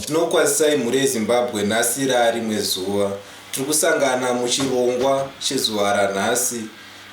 Tinokwazisai mhuri yeZimbabwe nhasi raarimwe zuva. Tiri kusangana muchirongwa chezuva ranhasi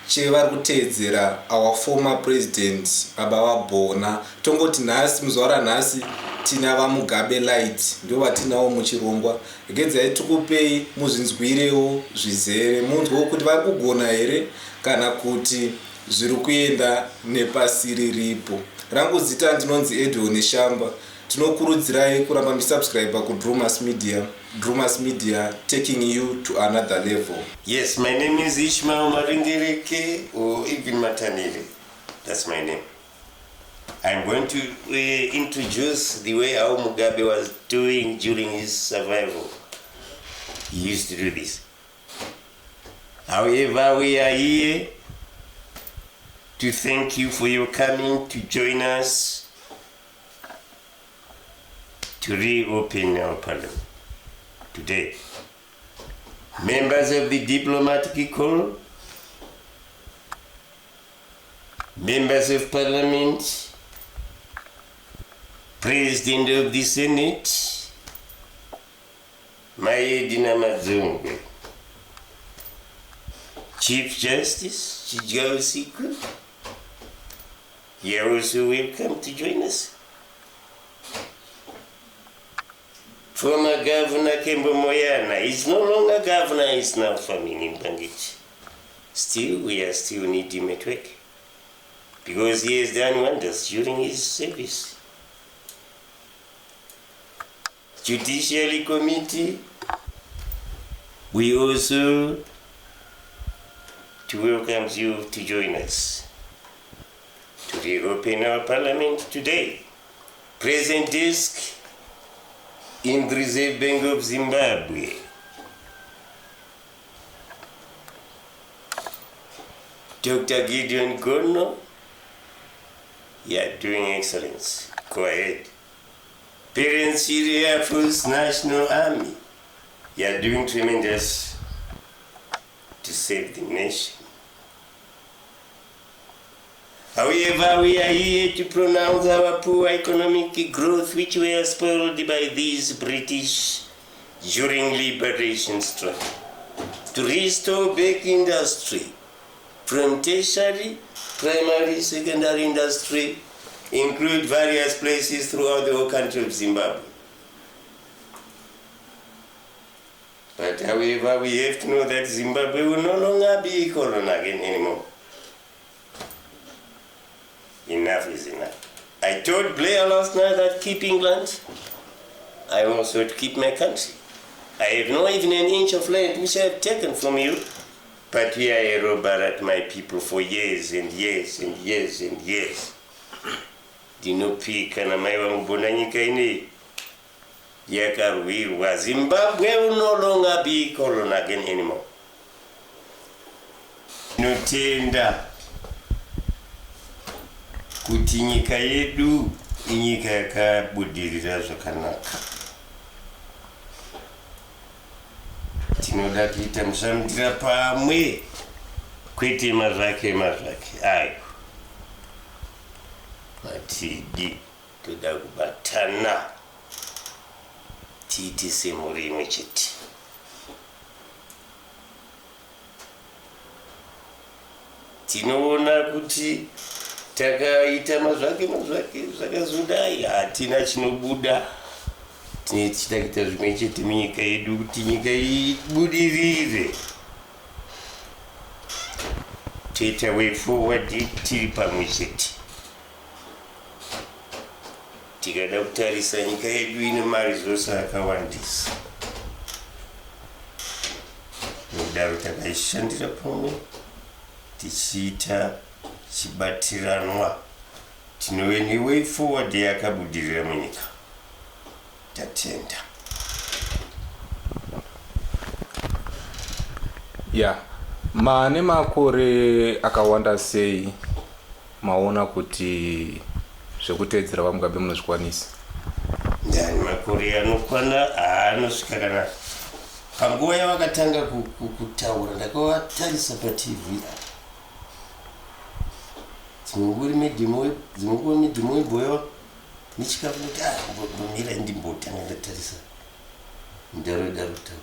chevari kuteedzera our former president baba vaBhona. Tongoti nhasi muzuva ranhasi tina VaMugabe Light ndivo vatinawo muchirongwa. Regedzai tikupei muzvinzwirewo zvizere munzwewo kuti vari kugona here kana kuti zviri kuenda nepasiriripo. Rangu zita ndinonzi Edwell Neshamba. Tinokurudzirai kuramba muchisubscriber kuDrewmas Media. Drewmas Media taking you to another level. Yes, my name is Ishmael Maringereke or even Matanire. That's my name. I'm going to introduce the way how Mugabe was doing during his survival. He used to do this. However, we are here to thank you for your coming to join us to reopen our parliament today. Members of the diplomatic corps, members of parliament, president of the senate, Mai Edina Madzongwe, Chief Justice Chidyausiku, you are also welcome to join us. Former Governor Kembo Moyana is no longer governor, is now farming in Bangichi. Still, we are still need him at work because he has done wonders during his service. Judiciary Committee, we also to welcome you to join us to reopen our parliament today. Present desk in the Reserve Bank of Zimbabwe. Dr. Gideon Gono, you are doing excellence. Go ahead. Parents Air Force National Army, you are doing tremendous to save the nation. However, we are here to pronounce our poor economic growth which were spoiled by these British during liberation struggle. To restore back industry from tertiary, primary, secondary industry, include various places throughout the whole country of Zimbabwe. But however, we have to know that Zimbabwe will no longer be colon again anymore. Enough is enough. I told Blair last night that keep England, I also to keep my country. I have not even an inch of land which I have taken from you, but we are a robber at my people for years and years and years and years. Ndinopika namai vangu bona nyika ineyi yakarwirwa. Zimbabwe will no longer be colon again anymore. Tinotenda kuti nyika yedu inyika yakabudirira zvakanaka. Tinoda kuita mushandira pamwe kwete mazvake mazvake ayo. Hatidi, toda kubatana tiite semhuri imwe chete. Tinoona kuti takaita mazvake mazvake zvakazodai hatina chinobuda. Tine tichida kuita zvimwe chete munyika yedu kuti nyika ibudirire. Toita way forward tiri pamwe chete. Tikada kutarisa nyika yedu ine maresource akawandisa. Nokudaro takaishandira pamwe tichiita chibatiranwa tinove neway forward yakabudirira munyika. Tatenda. Yeah. Maane makore akawanda sei maona kuti zvekuteedzera VaMugabe munozvikwanisa? Ndani makore anokwana aanosvika kana panguva yavakatanga kutaura ndakavatarisa patv apa dzimwe nguva midhimo dzimwe nguva midhimo webhoyo. Nechikafu kuti ah, mbomira ndimbotanga ndatarisa mudaro daro kutaura.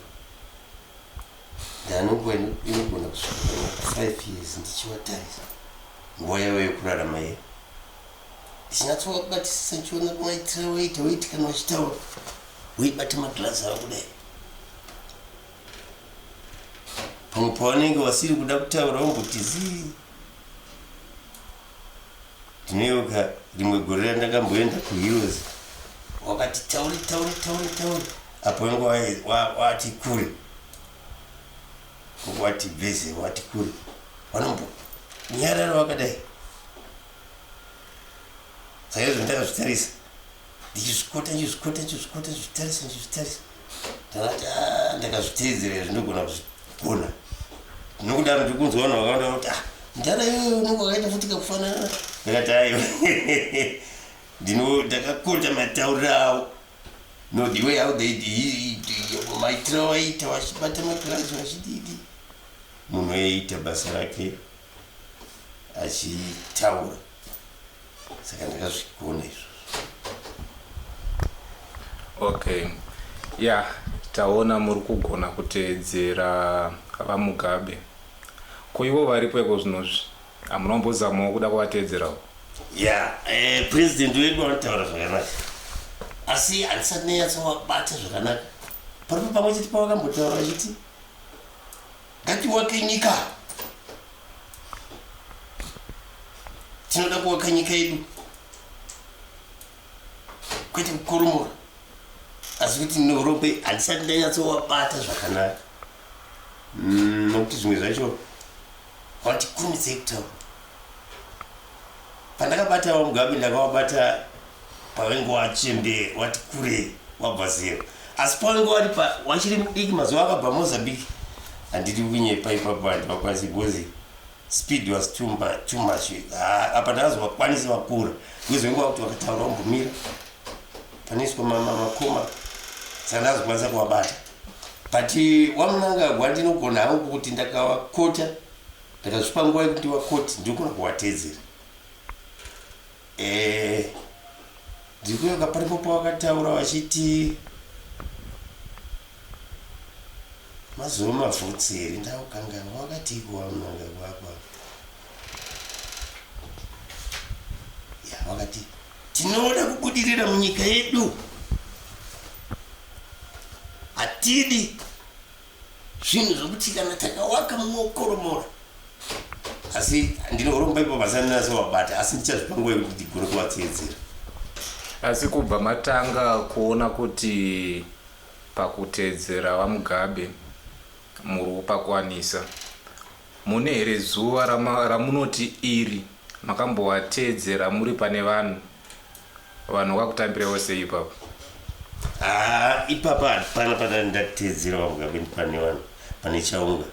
Ndaanonguva inogona kusvika 5 years ndichivatarisa nguva yavo yekurarama iye, ndichinyatsovabatisisa, ndichiona maitiro waita waiti kana vachitaura weibata magirazi avo kudai. Pamwe pavanenge vasiri kuda kutaura, vomboti zii. Ndinoyeuka rimwe gore randakamboenda kuHeroes, wakati tauri tauri tauri tauri apo wange wati kure, wati bveze, wati kure, vanombo nyarara wakadai. Saka izvo ndakazvitarisa, ndichizvikota, ndichizvikota, ndichizvikota, ndichizvitarisa, ndichizvitarisa. Ndakati, ah, ndakazviteedzera izvi, ndogona kuzvigona. Nokudaro ndiri kunzwa vanhu vakawanda kuti, ah, ndara iyoyo unenge wakaita futi kakufanana. Ndakati, aiwa, ndino ndakakota matauriro avo, no, the way how they maitiro avaita, vachibata magirazi, vachididi, munhu aiita basa rake achitaura. Saka ndakazvigona izvozvo. Okay, ya, yeah, taona muri kugona kuteedzera VaMugabe. Ko ivo varipo iko zvinozvi, hamuna kumbozamawo kuda kuvateedzerawo? Ya, president wedu vanotaura zvakanaka, asi handisati ndanyatsobata zvakanaka. Paripo pamwe chete pavakambotaura vachiti, ngatiwake nyika, tinoda kuvaka nyika yedu, kwete kukoromora. Asi kuti norope, handisati ndanyatsovabata zvakanaka, nokuti zvimwe zvacho vati kurumidzei kutaura. Pandakabata VaMugabe, ndakavabata pavange wachembere, wati kurei, wabva zero, asi pavange wari wachiri mudiki, mazuva akabva Mozambique. Handidi kunyepa ipapo, handivakwanisi because speed was too much. Apa ndakazovakwanisa vakura, because venguva kuti vakataura vambomira, panoiswa makoma. Saka ndakazokwanisa kuvabata. But waMnangagwa ndinogona hangu kuti ndakavakota, ndakazvipa nguva yekuti ndivakoti, ndinogona kuvateedzera. Ndiri kuyeuka paripo pavakataura vachiti mazuva mavhutsi here, ndaukanganwa, vakatiko vaMnangagwa apa ya, vakati tinoda kubudirira munyika yedu, hatidi zvinhu zvokuti kana takawaka munokoromora. Asi ndinoromba ipo pasandinasovabata, asi ndichazvipa nguva yekuti ndigone kuvateedzera. Asi kubva matanga kuona kuti pakuteedzera VaMugabe muri kupakwanisa, mune here zuva ramunoti iri makambovateedzera muri pane vanhu, vanhu vakutambirewo sei ipapo? Haa, ipapa hapana pana ndateedzera VaMugabe pane vanhu, pane chaunga,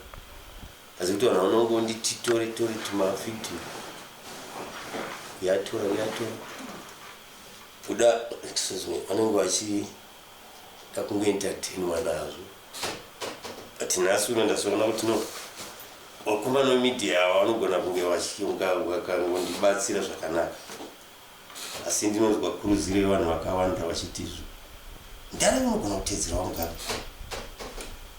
asi kuti vanhu vanongonditi tore tore tumavhidhiyo, uyatora, uyatora kuda, excuse me, vanenge vachida kungoentertainwa nazvo. But nhasi uno ndazoona kuti no, vakomana vemedia ava vanogona kunge vakangondibatsira zvakanaka. Asi ndinonzwa kurudziro yevanhu vakawanda vachiti izvo ndare unogona kuteedzera VaMugabe,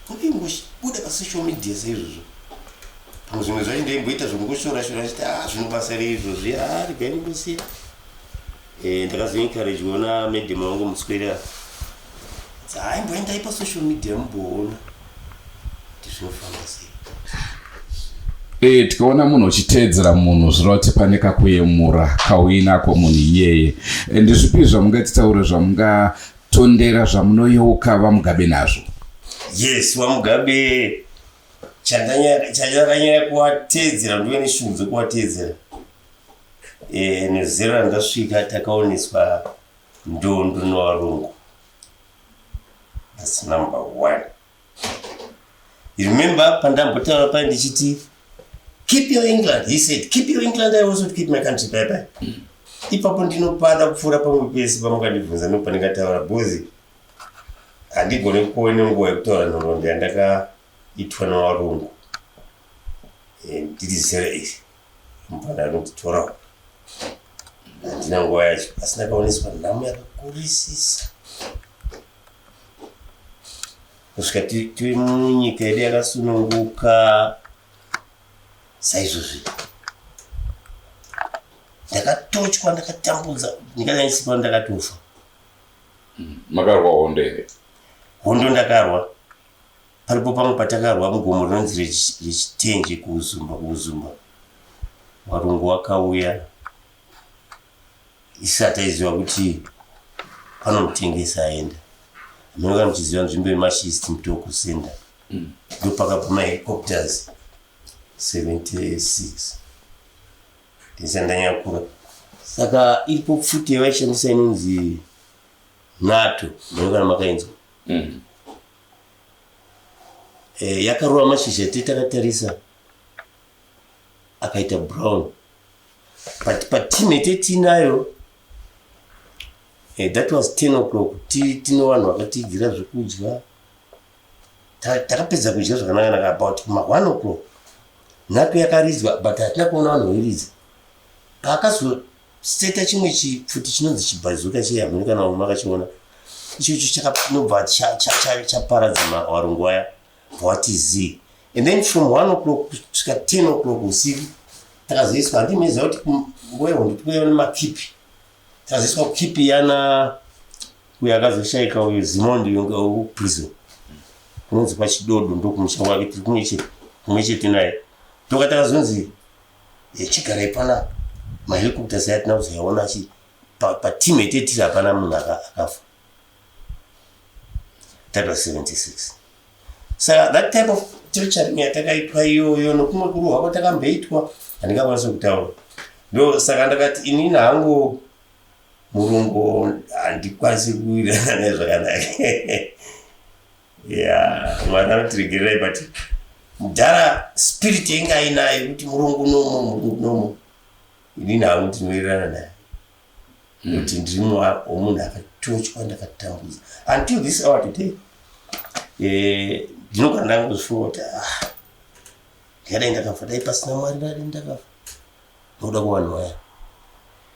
unongobuda pasocial media saizvozvo. Pamwe zvimwe zvacho ndaimboita zvokungoshora shora, achiti, a, zvino basa reizvozvi, a, regai ndingosiya. Ndakazoencouragwa namadam wangu muswera, haimboendai pasocial media mumboona kuti zvinofamba sei. Tikaona munhu uchiteedzera munhu, zvireva kuti pane kakuyemura kauinako munhu iyeye. Ndezvipi zvamungatitaure, zvamungatondera, zvamunoyeuka VaMugabe nazvo? Yes, VaMugabe, chandakanyanya kuvateedzera, ndive neshungu dzekuvateedzera, nezera randasvika, takaoneswa ndondo nevarungu. That's number one. You remember pandambotaura pai ndichiti, "Keep your England"? He said, "Keep your England, I also keep my country." Pai pai ipapo ndinopada kupfuura pamwe pese pamungandibvunza nopandingataura, because handigoni kuve nenguva yekutaura nhoroondo yandakaitwa nevarungu. Ndiri zera iri mupanda anonditorawo. Handina nguva yacho, asi ndakaoneswa nhamo yakakurisisa kusvika tiri munyika yedu yakasununguka saizvozvi. Ndakatochwa, ndakatambudza, ndikanyanyiswa, ndakatofa. Makarwa hondo here? Hondo ndakarwa. Paripo pamwe patakarwa mugomo rinonzi reChitenje kuUzumba, kuUzumba. Varungu vakauya isu hataiziva kuti panomutengesa aenda. Hameno kana muchiziva nzvimbo yeMash East Mutoko Center. Ndopakabva mahelicopters 76. Ndisati ndanyakura. Saka iripo pfuti yavaishandisa inonzi NATO, hameno kana makainzwa. Yakarova mashizha te takatarisa akaita brown, but patime tetinayo, that was 10 o'clock. Tine vanhu vakatigira zvekudya, takapedza kudya zvakanaka about kuma 1 o'clock NATO yakaridzwa, but hatina kuona vanhu vairidza. Paakazoseta chimwe chipfuti chinonzi chibhazuka chiya, hameno kana makachiona ichocho, chakanobva chaparadza varungu vaya, bvawati z. And then from 1 o'clock kusvika 10 o'clock usiku takazoiswa, handimaiziva kuti nguva yehondo tikuiva nemakipi, takazoiswa kukipi yana uyo akazoshaika uyo Zimondi uyo prison kunonzi kwaChidodo, ndokumusha kwake, tiri kumwe chete naye. Ndoka takazonzi chigarai panapa. Mahelicopters aya tina kuzoyaona achi patime tetiri, hapana munhu akafa. That was 76. Saka that type of torturing yatakaitwa iyoyo nokumwe kurohwa kwatakamboitwa handingakwanisi kutaura. Ndo saka ndakati inini hangu murungu handikwanisi kuwirirana naye zvakanaka. Ya, Mwari anotiregererai, but mudhara spirit inge ainayo kuti murungu nomo, murungu nomo, inini hangu ndinowirirana naye kuti ndiri womunhu akatochwa, ndakatambudza until this hour today. Ndinogara ndangozvifunga kuti ah, ndikadai ndakafa, dai pasina Mwari ndadai ndakafa nokuda kuvanhu vaya.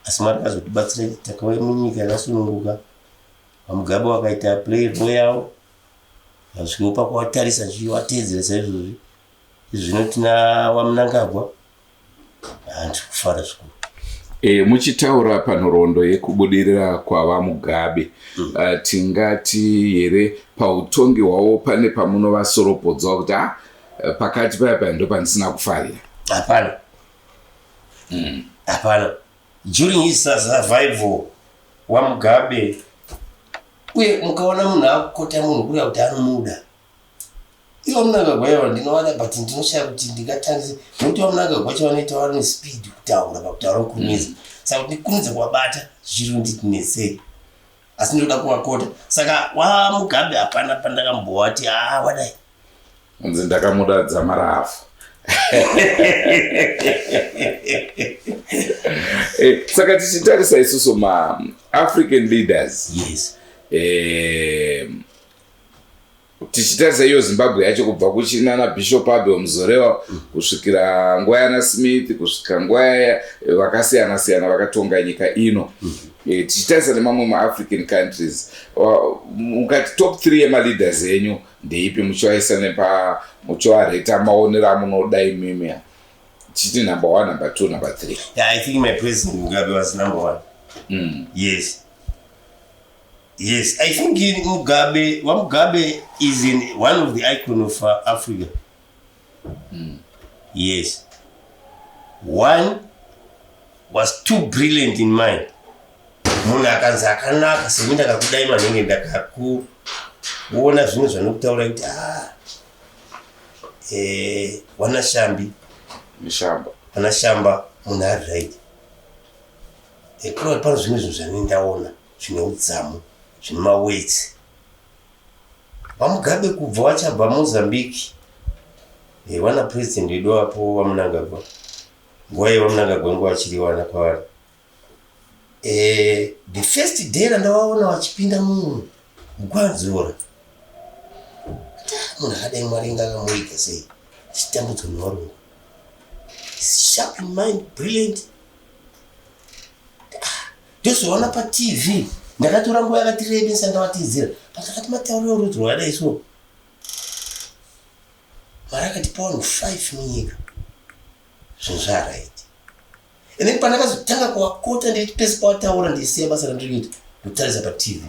Asi Mwari akazotibatsira, takauya munyika yakasununguka. VaMugabe vakaita play role yavo, vasvikewo pakuvatarisa chivateedzera saizvozvi. Izvi zvino tina waMnangagwa, handiri kufara zvikuru. Muchitaura panhoroondo yekubudirira kwavaMugabe, tingati here pautongi hwavo pane pamunovasoropodzawo kuti a pakati paya paya ndo pandisina kufarira? Hapana, hapana. During his survival waMugabe, uye mukaona munhu akukota munhu kureva kuti anomuda. Ivo Mnangagwa ivo ndinovada, but ndinoshaya kuti ndingatangise, nokuti vaMnangagwa chavanoita vane speed kutaura, pakutaura kukurumidza, saka kuti ndikurumidze kuvabata zvichiri kunditi netsei, asi ndinoda kuvakota. Saka waMugabe hapana pandakambowati aa wadai. Unzi ndakamuda dzamara afa. Saka tichitarisa isusu maAfrican leaders, tichitarisa iyo Zimbabwe yacho, kubva kuchinana Bishop Abel Muzorewa kusvikira nguva yana Smith, kusvika nguva vakasiyana siyana vakatonga nyika ino, tichitarisa nemamwe maAfrican countries, mukati top 3 yemaleaders enyu ndeipi, muchivaisa nepa muchivareta maonero amunoda imimi, tichiti number one, number two, number three? Yeah, I think my President Mugabe was number one. Yes, I think in Mugabe, Mugabe is in one of the icon of Africa. Yes. One was too brilliant in mind. Munhu akanzi akanaka semi ndakakudai manhingi, ndakakuona zvimwe zvanokutaura kuti ah, wana shambi. Mishamba. Wana shamba, munhu ari right. Kureva pano zvimwe zvinhu zvanini ndaona zvine udzamu, zvine mawetsi. VaMugabe kubva vachabva Mozambique, wana president wedu apo vaMnangagwa, nguva yevaMnangagwa nguva achiri wana kwavari, the first day randavaona vachipinda mugwanzura, munhu akadai Mwari inga akamuiga sei achitambudzwa nevarungu? Sharp in mind, brilliant. Ndozoona paTV ndakatora nguva yakati rebesa ndavatidzira but akati matauriro orudzi rwakadai so. Mwari akatipa vanhu 5 munyika, zvinhu zvaright. And then pandakazotanga kuvakota nditi pese pawataura ndisiya basa randiri kuita ndotarisa paTV.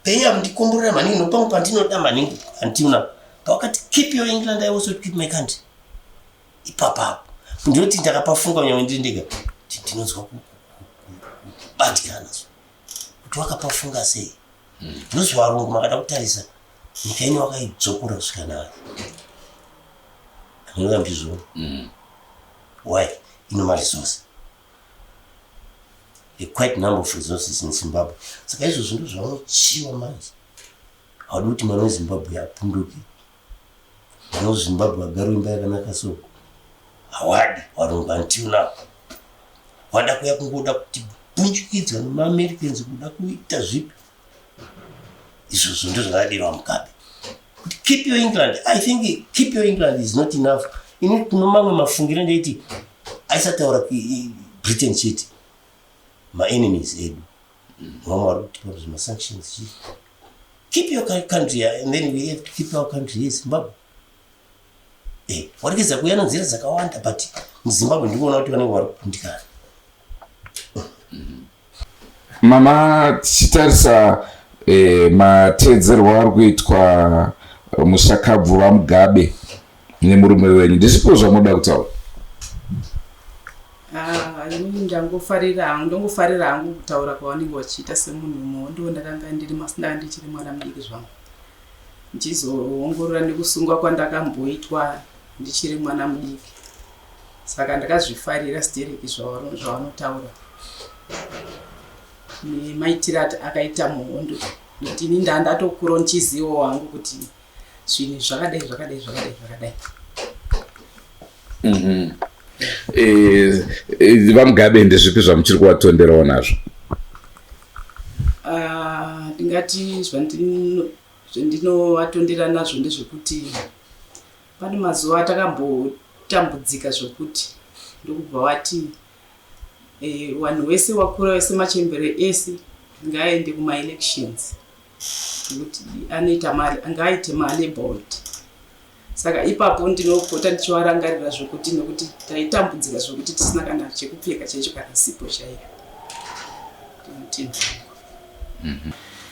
Penya ndikomborera maningi nopamwe pandinoda maningi until now. Pawakati keep your England, I also keep my country. Ipapapo ndinoti ndakapafunga nyangwe ndiri ndega kuti ndinonzwa kubatikana so kuti wakapafunga sei. Because varungu makada kutarisa nyika ino wakaidzokora kusvika nayo. Andinoda muchizviona. Why? Ino maresource. A quite number of resources in Zimbabwe. Saka izvozvo ndo zvavanochiwa manje. Haudi kuti mwana weZimbabwe apunduke. Mwana weZimbabwe agare imba yakanaka so. Hawadi varungu until now. Wada kuya kungoda kuti bunyikidzwa nemaAmericans kuda kuita zvipi. Izvozvo ndo zvakadirwa Mugabe. Kuti keep your England. I think keep your England is not enough. Ini kuno mamwe mafungiro ndeiti aisataura Britain chete. Maenemies edu. Vamwe vari kutipa zvimasanctions chii. Keep your country and then we have to keep our country here Zimbabwe. Warekeza kuuya nenzira dzakawanda but muZimbabwe ndikuona kuti vanenge vari kukundikana. Mama, tichitarisa mateedzerwo ari kuitwa mushakabvu vaMugabe nemurume wenyu, ndezvipo zvamunoda kutaura? Ah, inini ndangofarira hangu, ndongofarira hangu kutaura kwavanenge vachiita semunhu muhondo. Ndakanga ndiri masindanga ndichiri mwana mudiki zvangu, ndichizoongorora nekusungwa kwandakamboitwa ndichiri mwana mudiki, saka ndakazvifarira stereki zvavanotaura nemaitiro ati akaita muhondo, nekuti ini ndandatokura ndichizivawo hangu kuti zvinhu zvakadai zvakadai zvakadai zvakadai. VaMugabe ndezvipi zvamuchiri kuvatonderawo nazvo? Ah, ndingati zvandinovatondera nazvo ndezvekuti pane mazuva atakambotambudzika zvokuti ndokubva wati vanhu wese wakura wese machembere ese ngaaende kumaelections nekuti anoita mari, ngaaite malabeled. Saka ipapo ndinopota ndichivarangarira zvokuti nekuti taitambudzika zvokuti tisina kana chekupfeka chaicho kana sipo chaiyo. Ndinotenda.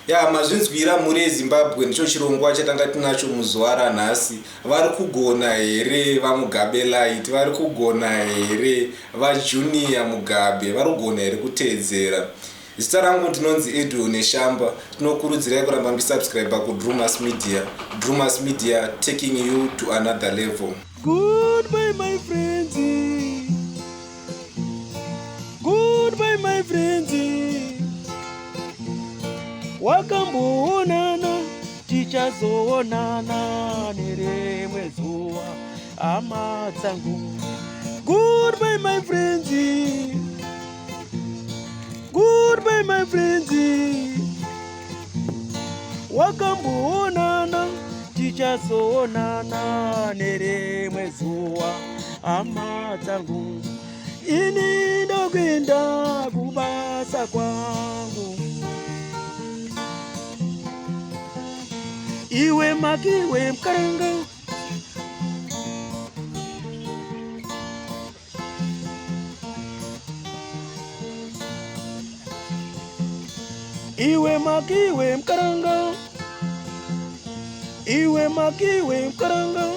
Ya, mazvinzwira mhuri yeZimbabwe, ndicho chirongwa chatanga tinacho muzuva ranhasi. Vari kugona here vaMugabe Light? Vari kugona here vaJunior Mugabe? Vari kugona here kuteedzera? Zita rangu ndinonzi Edwin Neshamba. Tinokurudzirai kuramba muchisubscribe kuDrumas Media. Drumas Media, taking you to another level. Goodbye, my friends. Goodbye, my friends. Wakamboonana, tichazoonana nerimwe zuva, hama dzangu. Goodbye, my friends. Goodbye, my friends. Wakamboonana, tichazoonana nerimwe zuva, hama dzangu. Ini ndokuenda kubasa kwangu. Iwe makiwe mukaranga. Iwe makiwe mukaranga. Iwe makiwe mukaranga.